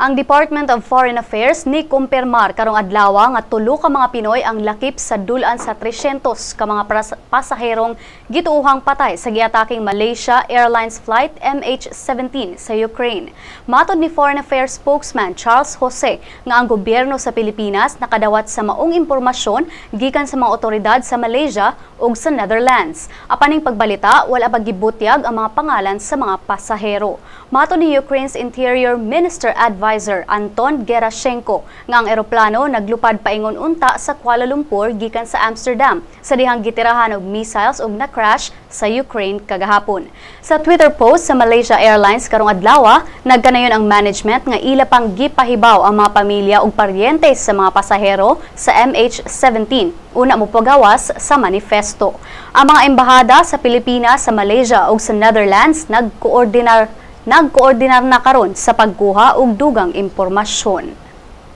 Ang Department of Foreign Affairs ni kumpirmar karong adlaw nga tulo ka mga Pinoy ang lakip sa dul-an sa 300 ka mga pasaherong gituohang patay sa giataking Malaysia Airlines Flight MH17 sa Ukraine. Matod ni Foreign Affairs spokesman Charles Jose nga ang gobyerno sa Pilipinas nakadawat sa maong impormasyon gikan sa mga otoridad sa Malaysia ug sa Netherlands. Apan ning pagbalita, wala pa gibutyag ang mga pangalan sa mga pasahero. Matod ni Ukraine's Interior Minister Advisor Anton Gerashchenko nga ang eroplano naglupad paingon unta sa Kuala Lumpur gikan sa Amsterdam sa dihang gitirahan og missiles ug na-crash sa Ukraine kagahapon. Sa Twitter post sa Malaysia Airlines karong adlaw, nagkanayon ang management nga ila pang gipahibaw ang mga pamilya ug paryente sa mga pasahero sa MH17 una mo pagawas sa manifesto. Ang mga embahada sa Pilipinas, sa Malaysia ug sa Netherlands nagkoordinar na karon sa pagkuha og dugang impormasyon.